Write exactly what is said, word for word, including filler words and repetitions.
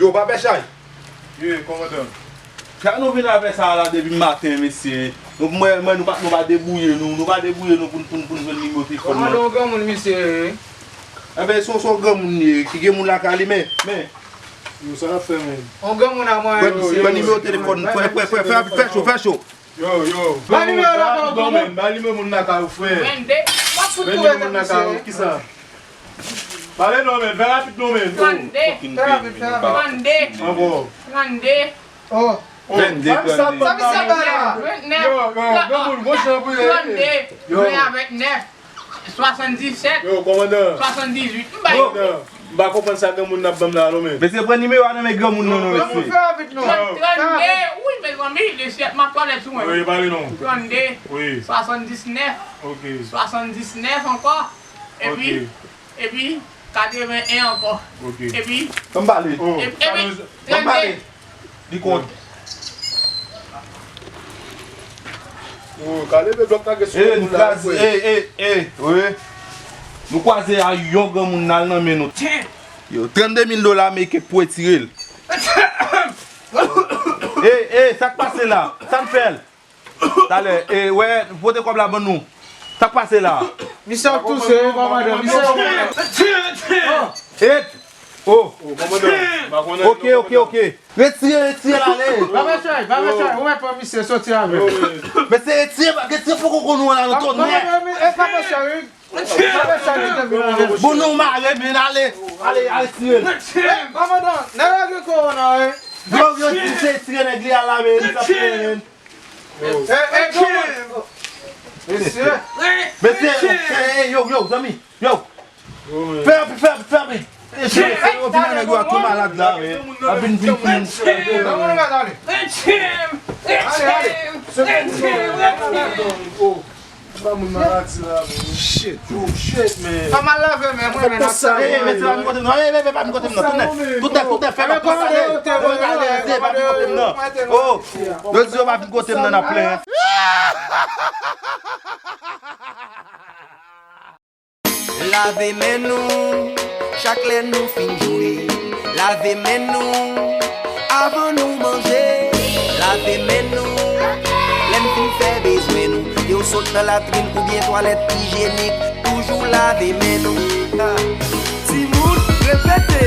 Yo, pa fè chay. Ye, kòmandan. Sa nou vin avè sa la depi maten, mesye? Nou, mwen, mwen, nou pa, nou pa debouye nou, nou pa debouye nou pou, pou, pou nou jwenn nimewo telefòn nan. Kòmandan, yon granmoun, mesye. Enben, se yon, se yon granmoun li ye, ki gen moun lakay li, men, men. Yo, sa n ap fè, men? Yon granmoun a mwen, pran, mesye. Pran nimewo telefòn, fè, fè, fè, fè, fè cho, fè cho. Yo, yo. Ba nimewo lakay ou, men, ba nimewo moun lakay ou, frè. Vennde. M ap fout tou moun lakay ou, kisa? Pale non, men, fè rapid non, men. Trannde. Fè rapid, fè rapid. Trannde. Ankò. Trannde. Oh. Vennde, trannde. Sa misye bay la? Vennèf. Yo, yo, granmoun, bon jan pou ye. Trannde. Yo. Vennèf. Swasanndisèt. Yo, kòmandan. Swasanndizuit. M bay. Kòmandan. M pa konprann sa granmoun nan ap ban m la non, men. Mesye, pran nimewo a nan men granmoun nan non, mesye. Granmoun, fè rapid non. Trannde. Wi, mezanmi, le syèt m ap twalèt sou mwen. Wi, pale non. Trannde. Wi. Swasanndisnèf. Ok. Swasanndisnèf ankò. Epi, epi, katreven en ankò. Ok. Epi, ban m pale. Oh. Epi, ban m pale. Trannde. Li kont. Ou ka leve blòk lage sou moun la, frè. Ey, ey, ey, ey, wi. Nou kwaze a yon granmoun nan al nan men nou. Yo, trannde mil dola ameriken pou retire l. Ey, ey, sa k pase la? Sa n fè l? Talè, e, wè, pote kòb la ban nou. Sa k pase la? Misye ap touse, wi, kòmandan, misye ap touse. Et, oh. Ok, ok, ok. Retire, retire l ale. Pa fè chay, pa fè chay. Ou mèt pran misye, soti avè l. Mesye, retire, retire poko konou la, nou tonè. Kòmandan, e pa fè chay, wi. Pa fè chay, li te vin avè l. Bon, nou mare, men ale. Ale, ale, tire l. Kòmandan, nèg la gen kowona, wi. Yo, yo di se retire nèg li a la, men, li t ap fè, men. Yo. Eh, eh, kòman? Mesye. Mesye, eh, yo, yo, zanmi, yo. Fè rapid, fè rapid, fè rapid. Mesye, yo vin nan nèg yo a tou malad la, men. Ap vin, vin, vin. Kòman nou gade ale? Ale, ale. Se bon, oh. Ba moun maladi la, men. Shit, yo. Oh, shit, man. Pa mal lave men, mwen, men, ap sa. Ey, mesye, pa vin kote m non. Ey, ey, ey, pa vin kote m non. Tounen, tounen, tounen, fè pa konsa. Ey, ey, ey, pa vin kote m non. Oh, yo di yo pa vin kote m non, n ap plenyen. Lave men nou, chak lè nou fin jwe. Lave men nou, avan nou manje. Lave men nou, lè n fin fè bezwen nou. Ke w sot nan latrin oubyen twalèt ijyenik, toujou lave men nou. Ha. Timoun, repete.